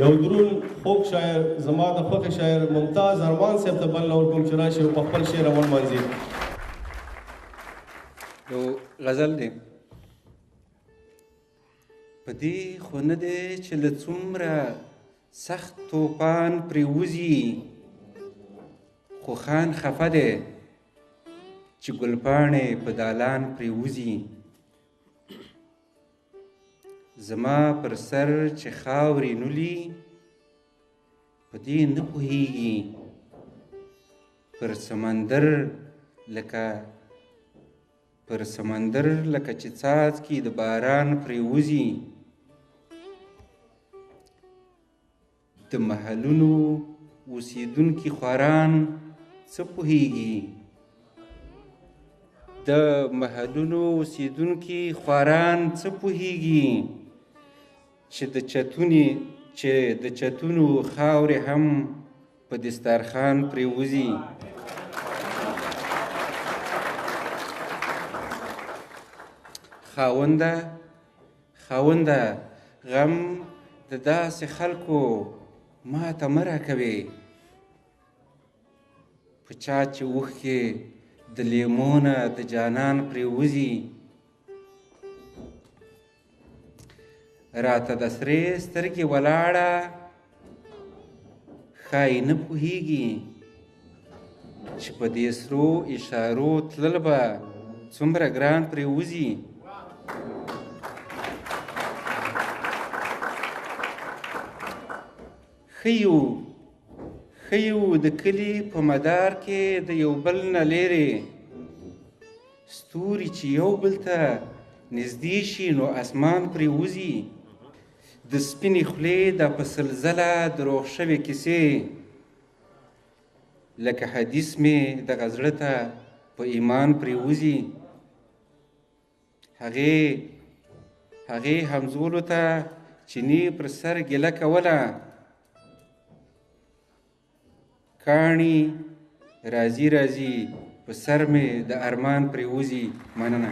یو درون خوږ شاعر، زما د خوښې شاعر ممتاز ارمان صاحب ته بلنه ورکوم چې راشي او په خپل شعر ولمانځي. یو غزل دی. په دې خو نه دی چې له څومره سخت توپان پرې وځي، خو خان خفه دی چې ګلپاڼې په دالان پرې وځي. زما پر سر چې خاورې نولي، په دې نه پوهېږي پر سمندر لکه چې څاڅکي د باران پرې وځي. د محلونو اوسېدونکي خواران څه پوهېږي، د محلونو اوسېدونکي خواران څه پوهېږي چې د چتونو خاورې هم په دسترخوان پرې وځي. خاونده خاونده غم د داسې خلکو ما ته مه راکوې، په چا چې اوښکې د لیمو نه د جانان پرې وځي. راته د سرې سترګې ولاړه ښایي نه پوهېږي چې په دې سرو اشارو تلل به څومره ګران پرې وځي. ښه یو د کلي په مدار کې د یو بل نه لیرې، ستوري چې یو بل ته نږدې شي نو اسمان پرې وځي. د سپینې خولې دا په سلسله دروغ شوې کیسې، لکه حدیث مې دغه زړه ته په ایمان پرې وځي. هغې همزولو ته چیني پر سر ګیله کوله، کاڼي راځي راځي په سر مې د ارمان پرې وځي. مننه.